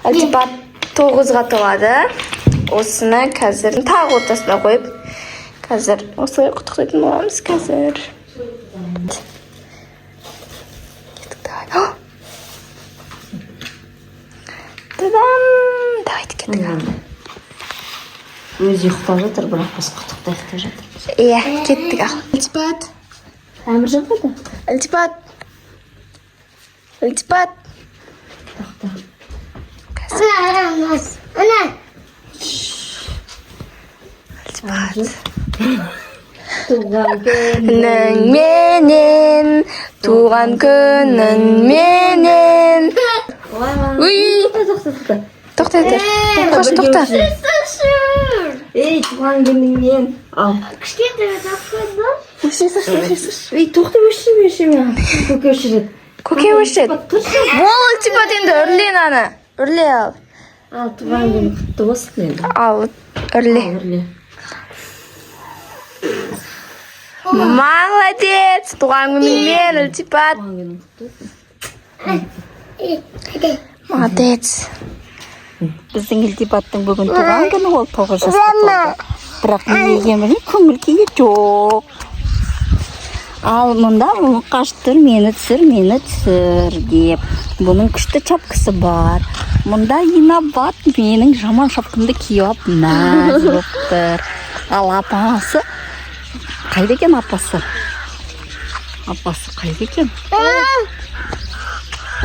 Ілтипат 9-ға толады. Осыны қазір тағы ортасына қойып, қазір осылай құттықтайтын боламыз қазір. Кеттік, давай. О! Та-дам! Давайте, кеттік ал. Өзі ұйықтап жатыр, бірақ біз құттықтайық деп жатырмыз. Иә, кеттік ал. Ілтипат. Әміржан қайда? Ілтипат. Ілтипат. Тоқта. Ілтипат. Туған күн. Менен, туған күнің менен. Уй! Тоқта, тоқта. Тоқтай тұр. Қош, тоқта. Ей, туған күніңмен. Ал. Өшіре салшы, өшіре салшы. Ей, тоқта, өшірме, өшірме. Көке өшіреді. Көке өшіреді. Тұршы. Бол, Ілтипат, енді үрле мынаны. Үрле ал. Ал, туған күн құтты болсын енді. Ал, үрле. Ал, үрле. Молодец! Туған күніңмен, Ілтипат. Туған күнің құтты болсын. Молодец. Біздің Ілтипаттың бүгін туған күні, ол 9 жасқа толды. Бірақ не екенін білмеймін, көңіл күйі жоқ. Ал мұнда Мұқаш тұр, мені түсір, мені түсір деп. Бұның күшті шапкасы бар. Мұнда Инабат менің жаман шапкамды киіп алып мәз болып тұр. Ал апасы қайда екен, апасы? Апасы қайда екен? А,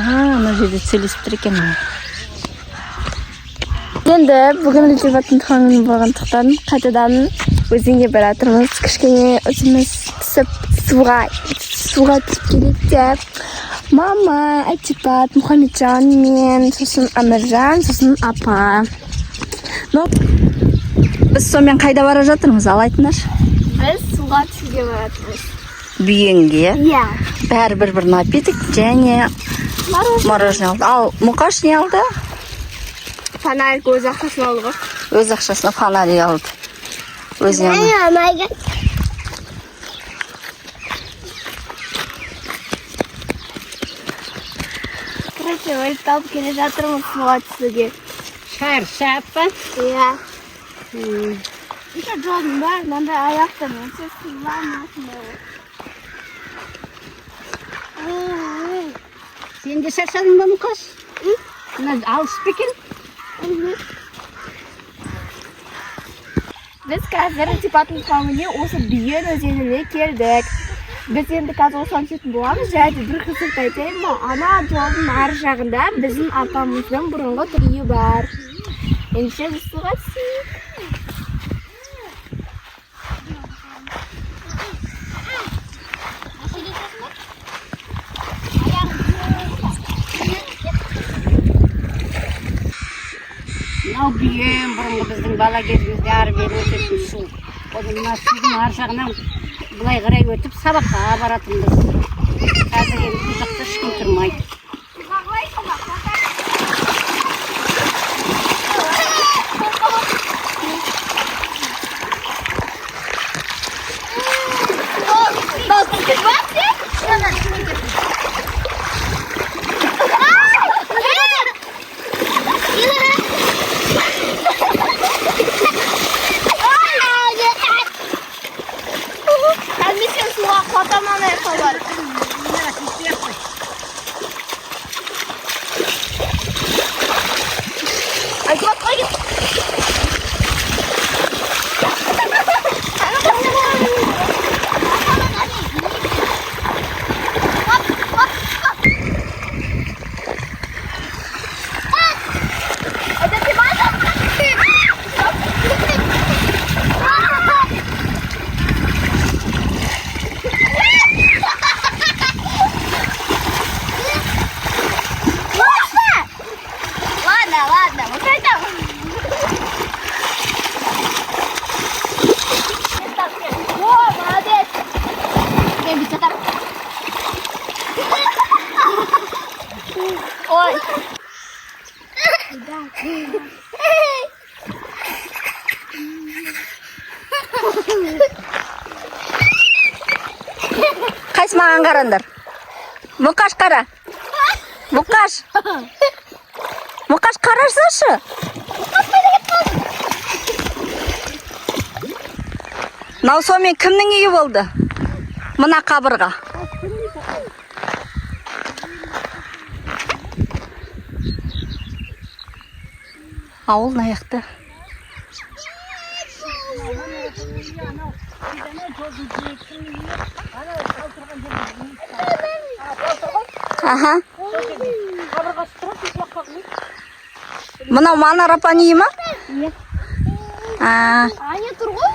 ана жерде сөйлесіп тұр екен. Енді бүгін Ілтипаттың туған күні болғандықтан қайтадан өзенге бара жатырмыз. Кішкене өзіміз түсіп, суға түсіп келейік деп. Мама, Ілтипат, Мұхамеджан, мен, сосын Әміржан, сосын апа. Но Біз сонымен қайда бара жатырмыз, ал айтыңдаршы. Біз суға түсуге бара жатырмыз. Бүйенге. Иә. Бәрі бір бір напиток және мороженое алды. Ал Мұқаш не алды? Фонарик, өз ақшасына алды ғой. Өз ақшасына фонарик алды. Өзіне алды. Короче, өліп талып келе жатырмыз суға түсуге. Шаршап па? Иә. Еще жолдың бәрі мынандай аяқтан өте суланып осындай ғой. Сен де шаршадың ба, Мұқаш? Мына алыс па екен? Біз қазір Ілтипаттың туған күніне осы Бүйен өзеніне келдік. Біз енді қазір осыған түсетін боламыз. Және де бір қызықты айтайын ба? Ана жолдың ар жағында біздің апамыздың бұрынғы үйі бар. Ендеше біз суға түсейік. Мынау Бүйен, бұрынғы біздің бала кезімізде ары бері өтетін су. Одан мына судың ар жағынан былай қарай өтіп сабаққа баратынбыз. Қазір енді бұл жақта ешкім тұрмайды. Мен сені суға құлатамын ана жаққа барып. Айтып қой кет. Ладно, ладно, вот это. О, молодец. Я ведь это. Ой. Қайсы, маған қараңдар. Мұқаш, қара. Мұқаш. Мұқаш. Мұқаш, қарасашы. Мынау сонымен кімнің үйі болды? Мына қабырға. Ауыл мына жақта. Аха. Мынау Манар апаның үйі ма? Иә. А, Ане тұр ғой.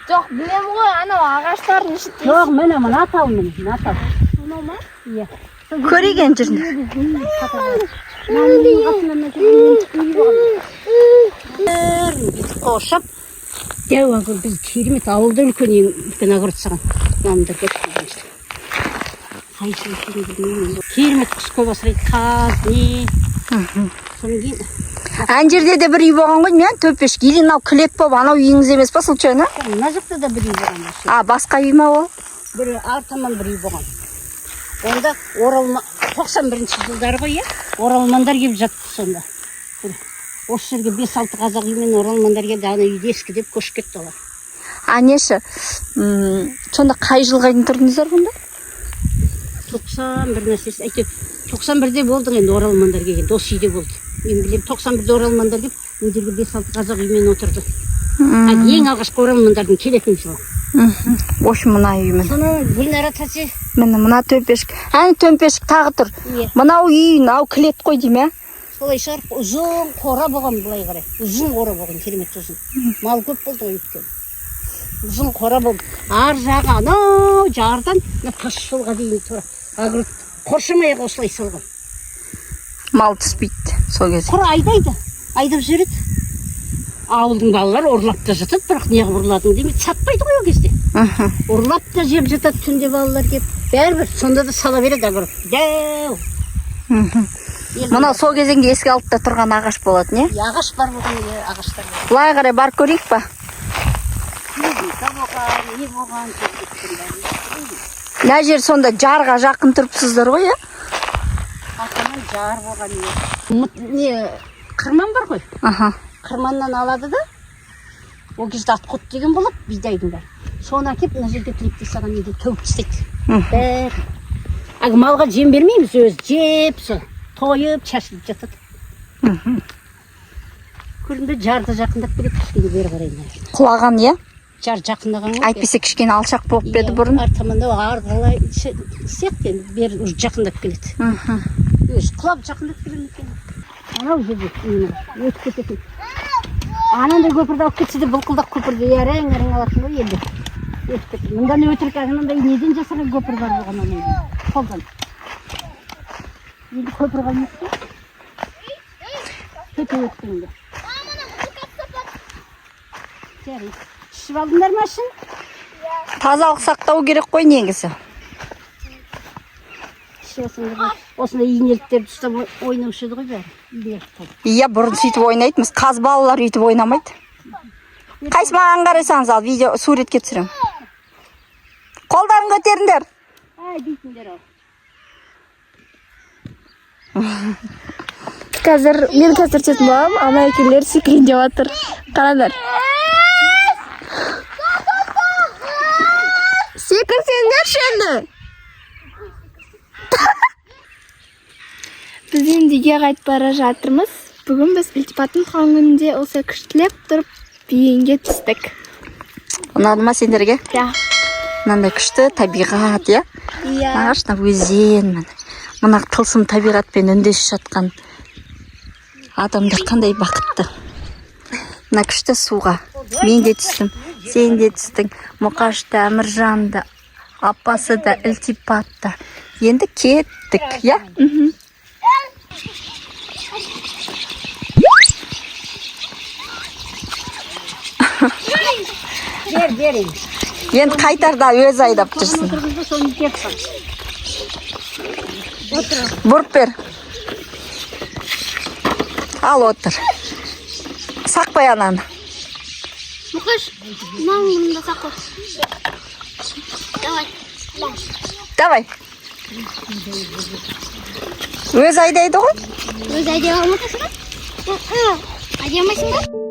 Жоқ, білемін ғой, анау ағаштардың іші. Жоқ, міне, мына тау, міне, мына тау. Мынау ма? Иә. Көрейік енді, жүріңдер. Бүйтіп қоршап, дәу огород, біз керемет ауылда үлкен, ең үлкен огород салған. Мамамдар кетті. Қайсы екенін білмеймін. Керемет құс көп асырайды, қаз, не. Содан кейін Ана жерде де бір үй болған ғой, мен төпешік. Или мынау клет болып, анау үйіңіз емес па, случайно? Мына жақта да бір үй болған осы. А, басқа үй ма ол? Бір ар таман бір үй болған. Онда оралма 91-жылдары ғой, иә, оралмандар келіп жатты сонда. Бір осы жерге бес алты қазақ үймен оралмандар келді, ана үйде ескі деп көшіп кетті олар. А неші? Сонда қай жылға дейін тұрдыңыздар бұнда? 91 нәрсесі, әйтеуір 91-де болдық енді, оралмандар келгенде осы үйде болды. Мен білемін, 91-де оралмандар келіп, мына жерге бес алты қазақ үймен отырды. А ең алғашқы оралмандардың келетін жылы. В общем, мына үй міне. Соны Гүлнара тәте. Міне, мына төмпешік. Әне төмпешік тағы тұр. Иә. Мынау үй, мынау клет қой деймін, ә? Солай шығар, ұзын қора болған былай қарай. Ұзын қора болған, керемет ұзын. Мал көп болды ғой өйткені. Ұзын қора болды. Ар жағы анау жардан мына тас жолға дейін тура. Огород қоршамай ақ осылай салған. Мал түспейді сол кезде. Құр айдайды. Айдап жібереді. Ауылдың балалары ұрлап та жатады, бірақ неғып ұрладың демейді. Сатпайды ғой ол кезде. Ұрлап та жеп жатады түнде балалар келіп. Бәрібір сонда да сала береді огород. Дәу. Мынау сол кезеңде есік алдында тұрған ағаш болатын, иә? Ағаш бар болған, иә, ағаштар бар. Былай қарай барып көрейік па? Клубника болған, не болған, сол бәрі. Мына жер сонда жарға жақын тұрыпсыздар ғой, иә? Атаман жар болған, не. Не, қырман бар ғой. Қырманнан алады да, ол кезде атқот деген болады, бидайдың бәрі. Соны әкеп мына жерге тілекте саған неде төгіп тастайды. Бәрі. Әлгі малға жем бермейміз, өзі жеп, сол тойып шашылып жатады. Көрдің бе, жар да жақындап келеді, кішкене бері қарай мына жерде. Құлаған, иә? Жар жақындаған ғой. Әйтпесе кішкене алшақ болып па еді Иә, бұрын? Ар таманда ары сияқты енді бері уже жақындап келеді. Өзі құлап жақындап келе ме екен? Анау жерде именно өтіп кететін. Анандай көпірді алып кетсе де, былқылдақ көпірді әрең әрең алатын ғой енді. Өтіп кетті. Мындан өтірік анандай неден жасаған көпір бар болған оның қолдан. Енді көпір қалмапты. Төте өткенде. Жарайды. Ішіп алдыңдар ма шын? Тазалық сақтау керек қой негізі. Ішіп алсаңдар да. Осындай инеліктерді ұстап ойнаушы еді ғой бәрі. Инелік қылып. Иә, бұрын сөйтіп ойнайтынбыз. Қаз балалар өйтіп ойнамайды. Қайсы маған қарасаңыз, ал видео суретке түсіремін. Қолдарын көтеріңдер. Ай, дейтіндер ау. Қазір мен қазір түсетін боламын, ана екеулері секірейін деп жатыр. Қараңдар. Секірсеңдерші енді. Біз енді үйге қайтып бара жатырмыз. Бүгін біз Ілтипаттың туған күнінде осы күштілеп тұрып биенге түстік. Ұнады ма сендерге? Иә. Мынандай күшті табиғат, иә? Иә. Ағаш, мына өзен, міне. Мына тылсым табиғатпен үндесіп жатқан адамдар қандай бақытты. Мына күшті суға мен де түстім, сен де түстің, Мұқаш та, Әміржан да, апасы да, Ілтипат та. Енді кеттік, иә? Бер, бер енді. Енді қайтарда өзі айдап жүрсін. Отырғызды, соны итеріп сал. Отыр. Бұрып бер. Ал, отыр. Сақпай ананы. Мұқыш, мынаның мұрнында сақ қой. Давай. Давай. Өзі айдайды ғой. Өзі айдай алмайсың ба? Айдай алмайсың ба?